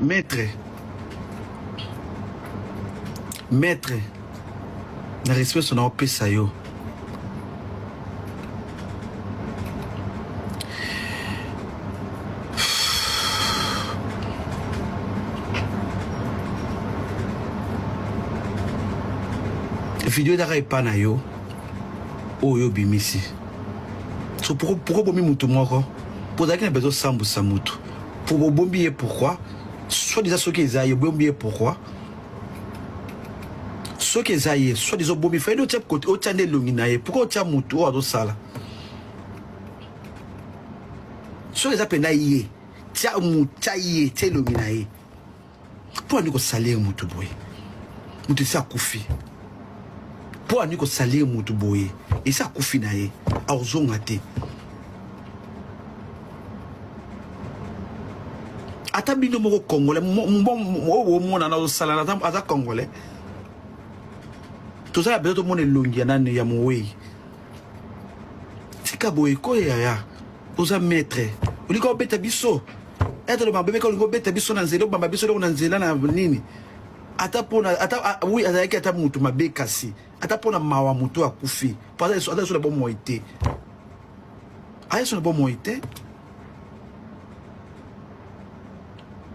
Maître, maître, na respect so na opesa yo. Video ezaka epa na yo oyo obimisi. So pourquoi pourquoi bomi mutu moko? Po ozalaki na besoin osambusa mutu. Po bobombi ye pourquoi? Soit disant soki eza ye obombi ye pourquoi? Soki eza ye soit disant obomi fallait otia kote otia nde elongi na ye. Pourquoi otia mutu oyo azosala? Soki eza pena ye, tia mutu, tia ye, tia elongi na ye. Mpo ani kosalir mutu boye? Mutu esi akufi. Mpo ani kosalir mutu boye? Esi akufi na ye, akozonga te. Ata bino moko congolais, oyo bomona na osala aza congolais. Toza na besoin tomona elongi ya nani ya mowei. Tika boye ko yaya. Oza maître. Olingi obeta biso. Ete loba bebe olingi obeta biso na nzela obamba biso eloko na nzela na nini. Ata pona ata oui azalaki ata mutu mabe kasi ata pona mawa mutu akufi. Po aza aza na bomoi te. Aza na bomoi te.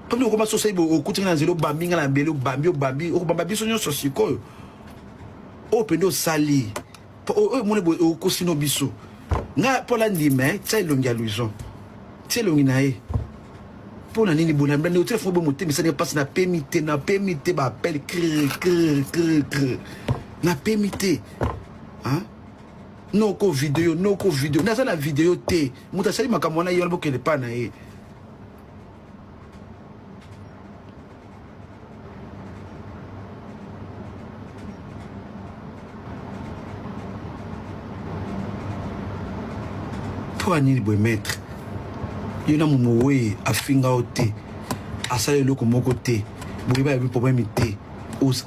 Pambi okoma sosa ibo okuti na nzela obambi nga na mbeli obambi obambi okobamba biso nyonso sikoyo. Oyo mpenza osali. Oyo omoni boye okosi no biso. Nga mpo na ndima eh, tia elongi ya Louison. Tia elongi na ye. Mpo na nini boye na otia fo boye motema esali mpasi na pemi te na pemi te ba appel kr kr kr kr. Na pemi te. Hein? Noko video, noko video. Naza na video te. Moto asali makambo wana ye wana bokende pa na ye. Mpo ya nini boye maître? Yo na momowe afinga yo te, asala eloko moko te, boyeba ya problème te,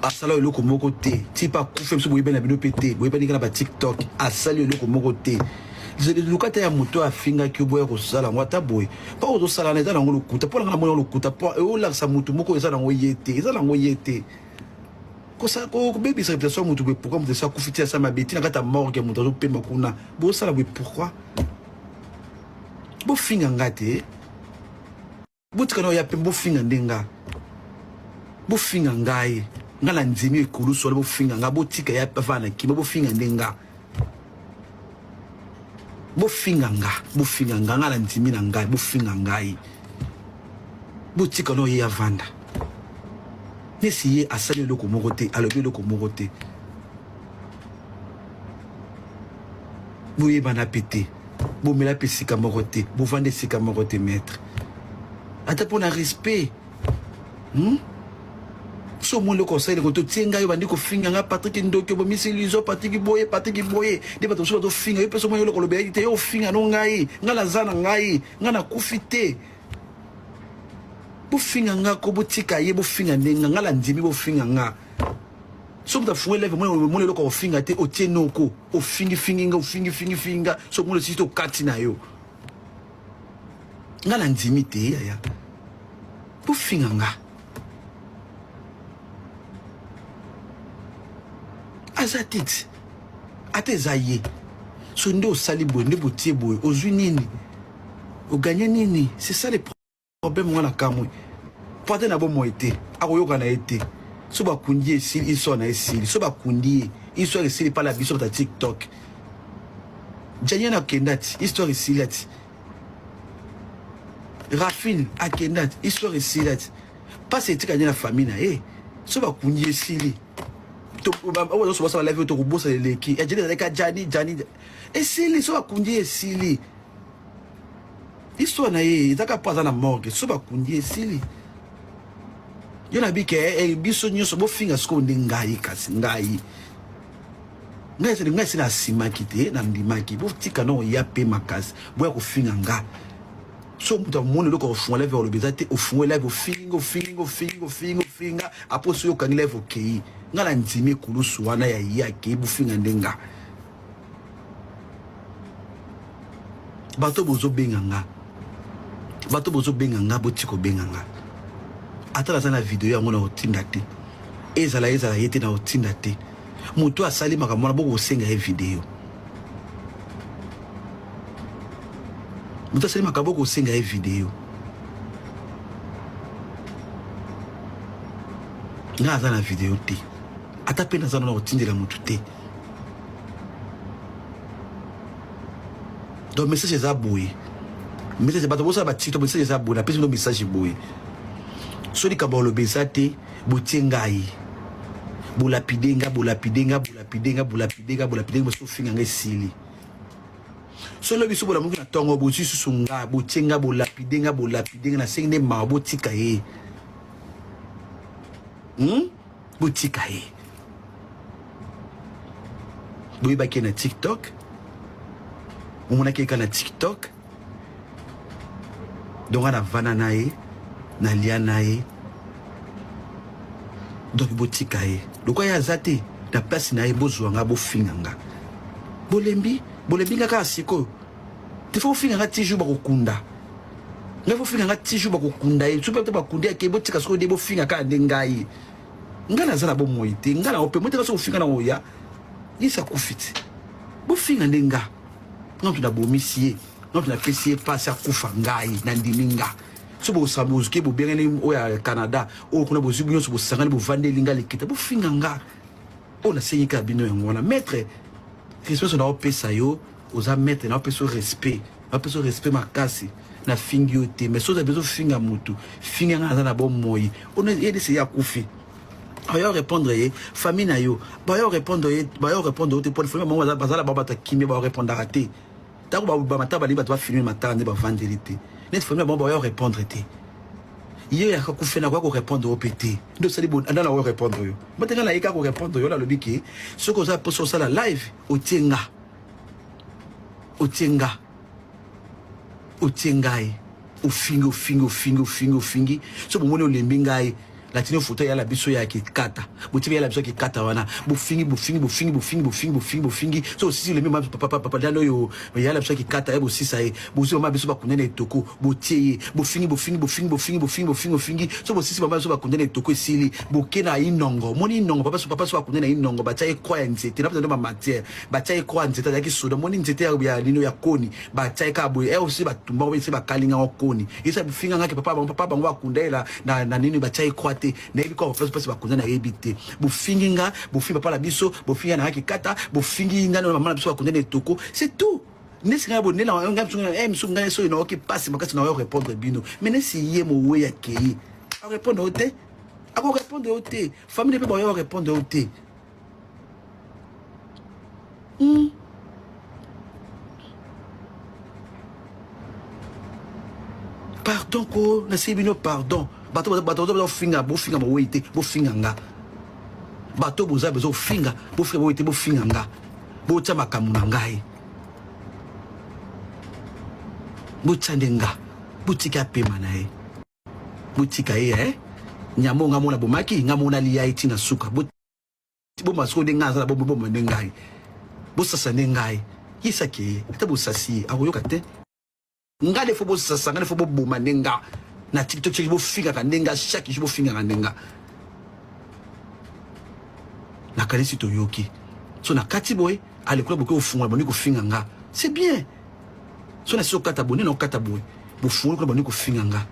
asala eloko moko te, ti pa akufa biso boyeba na bino pe te, boyebani kaka na ba TikTok, asali eloko moko te. Luka te ya moto afingaki yo boya kosala yango ata boye mpo ozosala wana eza nango lokuta mpo nanga namoni yango lokuta mpo olakisa moto moko eza nango ye te eza nango ye te kobebisa reputation ya moto boye pourquoi moto esi akufi ti asala mabe ti na kati ya morgue moto azopema kuna bosala boye pourquoi bofinga nga te Botika na ya pe bofinga nde nga. Bofinga ngai. Nga na ndimi ekulusu wana bofinga nga botika ya vana kima bofinga nde nga. Bofinga nga, bofinga nga nga na ndimi na ngai bofinga ngai. Botika na ye avanda. Nesi ye asali eloko moko te, alobi eloko moko te. Boyebana pe te. Bomela pe esika moko te. Bovanda esika moko te maître. Ata pona respect. Hmm? So omoni eloko osali eloko te otie ngai obandi kofinga ngai Patrick ndoki obomisi lizo Patrick boye Patrick boye nde bato mosusu bazofinga yo mpe so omoni eloko olobelaki te yo ofinga no ngai ngai naza na ngai ngai nakufi te bofinga nga ko botika ye bofinga nde nga ngai nandimi bofinga nga soki moto afungoli live omoni eloko akofinga te otie noko ofingi fingi nga ofingi fingi fingi nga soki omoni osisi te okati na yo nga nandimi te yaya bofinga nga aza titi ata eza ye so nde osali boye nde botie boye ozwi nini oganye nini c'est ça le Problème nga na kamwe po ata na bomoi te akoyoka na ye te so bakundi ye esili histoire na ye esili so bakundi ye histoire esili pala biso bata tiktok jania na akenda ti histoire esili ati rafine akenda ti histoire esili ati mpasi etika nde na famille na ye so bakundi ye esili oyo nyonso basala live tokobosana eleki ya jani ezalaki jani jani esili so bakundi ye esili Histoire na ye eza kaka po aza na morgue so bakundi ye esili. Yo na bike eh, eh, biso nyonso bofinga sikoyo nde ngai kasi ngai ngai esili ngai esili asimaki te na ndimaki botika na oya pe makasi boya kofinga nga so moto amoni eloko kofunga live oloba eza te ofunga live ofinga ofinga ofinga ofinga ofinga apres soki okangi live okei ngai na ndimi ekulusu wana ya ye akei bofinga nde nga Bato bozo benga nga bato bozo benga nga boti kobenga nga. Ata naza na video yango na kotinda te. Ezala ezala ye te na kotinda te. Moto asali makambo wana bokosenga ye video. Moto asali makambo bokosenga ye video. Nga aza na video te. Ata pe naza na kotindela moto te. Donc message eza boye. Message bato bosala ba TikTok message eza boye. Napesi bino message boye. Soki likambo oloba eza te, botie ngai. Bolapide nga, bolapide nga, bolapide nga, bolapide nga, bolapide nga, bosofinga nga esili. Soki lobi biso bolamuki na tongo bozwi susu nga, botie nga, bolapide nga, bolapide nga, nasengi nde mawa botika ye. Botika ye. Boyebaki ye na TikTok, omonaki ye kaka na TikTok. Donc nga navanda na ye, nalia na ye. Donc botika ye. Lokola ye aza te na place na ye, bozwa nga bofinga nga. Bolembi, bolembi nga kaka sikoyo. Te faut bofinga nga ti jour bakokunda. Nga faut finga nga ti jour bakokunda ye. Soki pe bakundi ake botika sikoyo nde bofinga kaka nde ngai. Nga naza na bomoi te, nga na ope moteka soki ofinga na oya. Yesu akufi te. Bofinga nde nga. Nga moto nabomisi ye, nga moto napesi ye pasi akufa ngai, nandimi nga. So bosamba bozuki bobengani oyo ya Canada, oyo kuna bozwi nyonso bosangani bovandeli nga likita, bofinga nga. Oyo nasengi kaka bino yango wana. Maître, respect na opesa yo, oza maître na opesa yo respect, na opesa yo respect makasi. Nafingi yo te, mais soki oza ofinga motu, finga nga naza na bomoi. Ono ye nde se ye akufi. Bayo répondre ye, famille na yo, bayo répondre ye, bayo répondre yo te po famille bango bazala ba bato ya kimia, bayo répondaka te. Tango ba ba matanga balingi bato ba filmer matanga nde bavandeli te. Neti famille bango bayo répondre te. Ye ya kufe na ko répondre yo pe te. Nde osali bon nda na ko répondre yo. Mate nga na ye ka ko répondre yo na lobi ke soki oza poso osala live otie nga. Otie nga. Otie ngai. Ofingi ofingi ofingi ofingi ofingi. So bomoni olembi ngai. Latino photo ya la biso ya kikata. Botie ya la biso ya kikata wana. Bofingi bofingi bofingi bofingi bofingi bofingi bofingi. So sisi olembi ma papa papa dano yo ya la biso ya kikata ya bosisa ye. Bozwi mama biso bakunda na etoko. Botie ye. Bofingi bofingi bofingi bofingi bofingi bofingi bofingi. So bosisi mama biso bakunda na etoko esili. Boke na inongo. Moni inongo papa so papa so bakunda na inongo batia ye croix ya nzete. Na pesa ba matière. Batia ye croix ya nzete azalaki soda. Moni nzete ya ya lino ya koni. Batia ye kaka boye. Eh aussi batumba ko bese bakalinga ngo koni. Yesa bifinga ngaki papa bango papa bango bakunda ye na na nini batia ye croix te. Nayebi ko papa pasi bakunda nayebi te. Bofingi nga, bofingi papa na biso, bofingi na ngaki kata, bofingi nga na mama na biso bakunda na etoko. C'est tout. Nesi nga bo nena nga biso nga eh miso nga so na oki pasi makasi na yo répondre bino. Mais nesi ye mo we ya kei. A répondre yo te. Ako répondre yo te. Famille pe ba yo répondre yo te. Pardon ko nasi bino pardon. Bato bato bato finga bofinga mowei te bofinga nga. Bato boza bezo finga bofinga mowei te bofinga nga. Botia makambo na ngai. Botia nde nga. Botika pema na ye. Botika ye eh. Nyamo nga mona bomaki nga mona liya ye tina suka. Boma sikoyo nde ngai aza na bomoi boma nde ngai. Bosasa nde ngai. Yesaki ye ata bosasi ye akoyoka te. Nga nde fo bosasa nga nde fo boboma nde nga na TikTok soki bofingaka nde nga chaque jour bofingaka nde nga. Nakanisi toyoki. So na kati boye ale kuna boke kofungola boni kofinga nga. C'est bien. So na si okata boye nde na okata boye. Bofungoli kuna boni kofinga nga.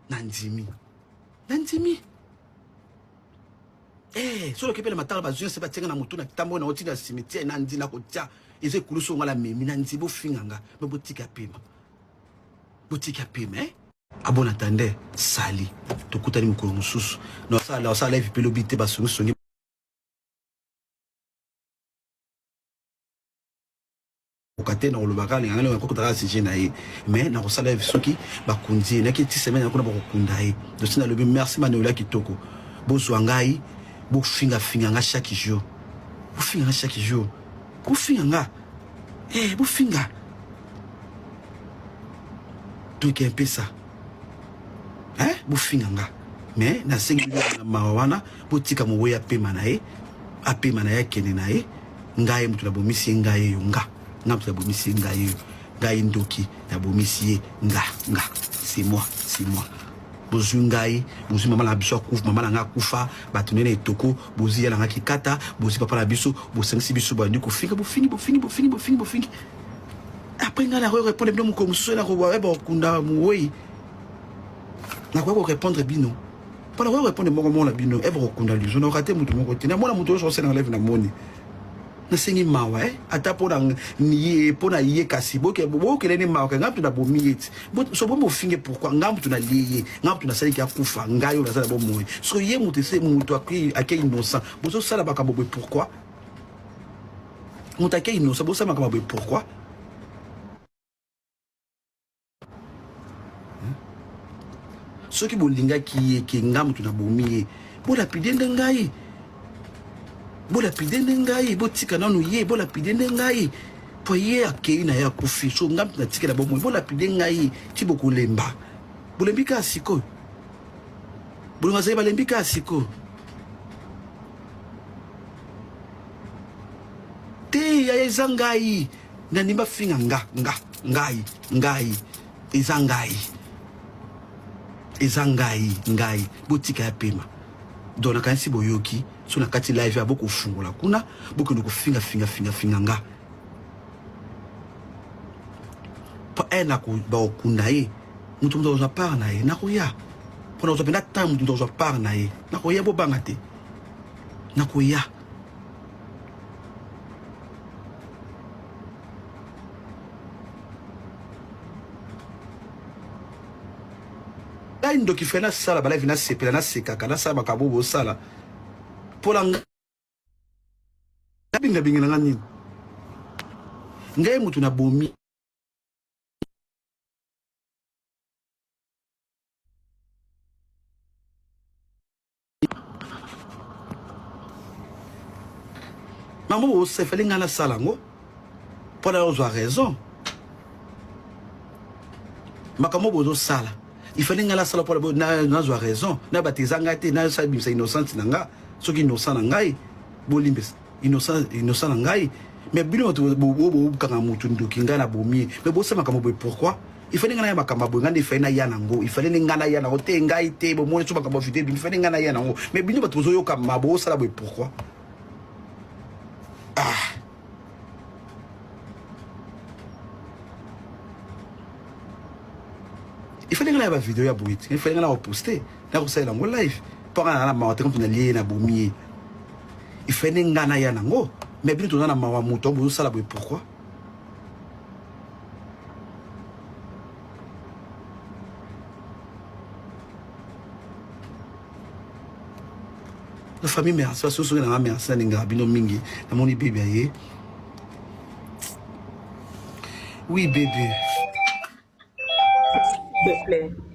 Nandimi nandimi eh soki okepe na matanga bazwi nse batianga na motu na kitambo na otinda cimetière nandi na kotia eza ekulusu nga la memi nandi bofinga nga me botika pema botika pema eh abon attendez sali tokutani mokolo mosusu na osala osala live pe lobi te basongisongi. Nakoka te nakoloba kaka alinga ngai nakokota kaka sujet na ye mais nakosala ye soki bakundi ye naki ti semaine kuna bakokunda ye dosi nalobi merci manoela kitoko bozwa ngai bofinga finga nga chaque jour bofinga nga chaque jour bofinga nga eh bofinga donc un peu ça hein bofinga nga mais nasengi bino na mawa wana botika moweyi apema na ye apema na ye akende na ye Ngai moto nabomisi ye ngai eyo nga nga moto nabomisi ye ngai eyo ngai ndoki nabomisi ye nga nga c'est moi c'est moi bozwi ngai bozwi mama na biso akufa mama na ngai akufa bato nene etoko bozwi ya na ngai kikata bozwi papa na biso bosangisi biso bandi kofinga bofingi bofingi bofingi bofingi bofingi après ngai nakoki korepondre bino mokolo mosusu nakoyeba kokunda mowei nakoki korepondre bino mpo nakoki korepondre moko moko na bino ebe kokunda lizo nakoka te moto moko te namona moto nyonso osala na live namoni nasengi mawa eh? ata mpo na ye mpo na ye kasi bokele ne mawa ngai moto nabomi ye ti so bomi bofinge pourkui ngai moto nalie ye ngai moto nasaliki akufa ngai oyo naza na bomoi so ye moto ese moto ake innocent bozosala makambo boye pourkui moto ake innocent bozosala makambo boye pourkui soki bolingaki ye ke nga moto nabomi ye bolapide nde ngai bolapide nde ngai botika nanu ye bolapide nde ngai po ye akei na ye akufi so nga moto natikela bomoi bolapide ngai ti bokolemba bolembi kaka sikoyo bolingo azali balembi kaka sikoyo te yaya eza ngai Nani bafinga nga nga ngai ngai eza ngai eza ngai ngai botika ya pema donc nakanisi boyoki so na kati live ya bokofungola kuna bokende kofinga finga finga finga nga po e na bakokunda ye moto moto akozwa part na ye nakoya mpo nakozwa mpenza temps moto moto akozwa part na ye nakoya bobanga te nakoya ngai ndoki fe nasala balive nasepela nasekaka nasala makambo bosala mpo na ngai bingabinga na ngai nini ngai moto nabomi Maman osefeli ngai nasala yango mpo na ozwa raison makambo bozosala ifale ngai nasala mpo nazwa raison na bato eza ngai te nasala bimisa innocente na nga soki innocent na ngai bolimbisa innocent innocent na ngai mais bino bato bokanga motu ndoki ngai na bomi ye mais bosala makambo boye pourquoi il fallait ngai naya makambo ya boye ngai nde ifale naya nango il fallait nde ngai naya nango te ngai te bomoni so makambo ya video ebimi fallait ngai naya nango mais bino bato bozoyoka ma bosala boye pourquoi ah il fallait ngai naya bavideo ya boye te il fallait ngai na koposte nakosalela yango live mpo ngai na mawa te mpo nalie ye na bomi ye il fallait nde ngai naya nango mais bino toza na mawa moto bozosala boye pourquoi La famille merci basusu soki nanga merci nalingaka bino mingi namoni bebe aye oui bebe S'il te plaît.